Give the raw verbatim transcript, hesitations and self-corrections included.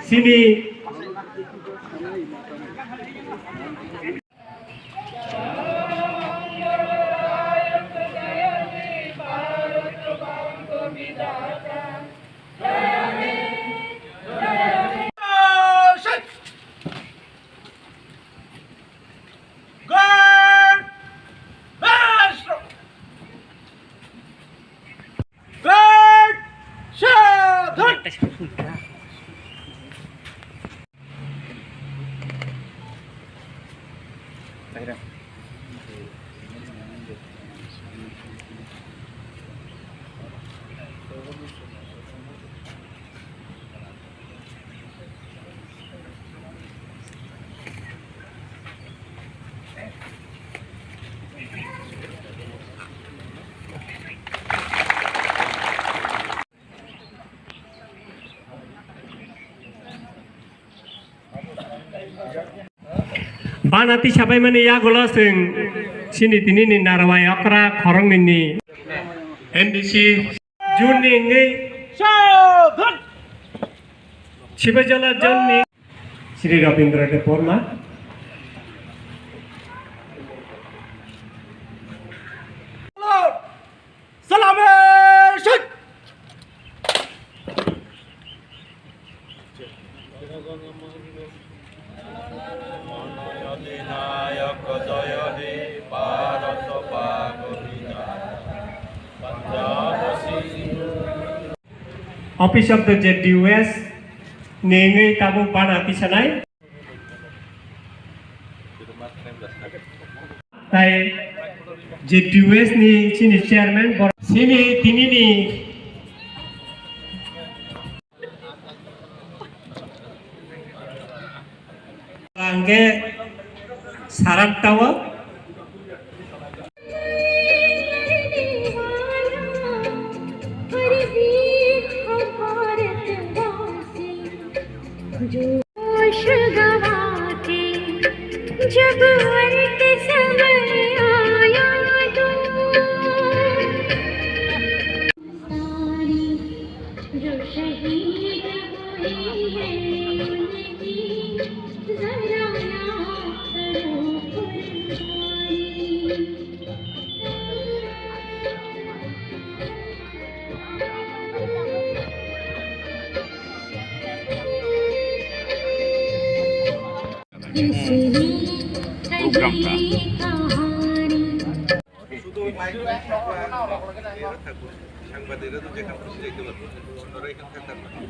Chini Guard! Master! Guard! Shut! Bana tisa paimani yagulo chwng chini tinini narwai okra khoroknwini M D C June ni wngwi Sibajala June ni Shri Rabindra Debbarma. Salame Sheikh! Office of the Z D U S ni wngwi tabuk bana tisanai. Tai Z D U S ni chini chairman bor-, chini tinini hwnkhe Sarak Tower. जोश गवा के जब अंत समय आया तो जो शहीद हुए हैं उनकी जरा याद करो कुर्बानी। শুধু ওই মাইক থাকবে, এরা থাকবে। সাংবাদিকরা তো যেখানে খুশি যাইতে পারবে। ওনারা এখানে থাকতে পারবে।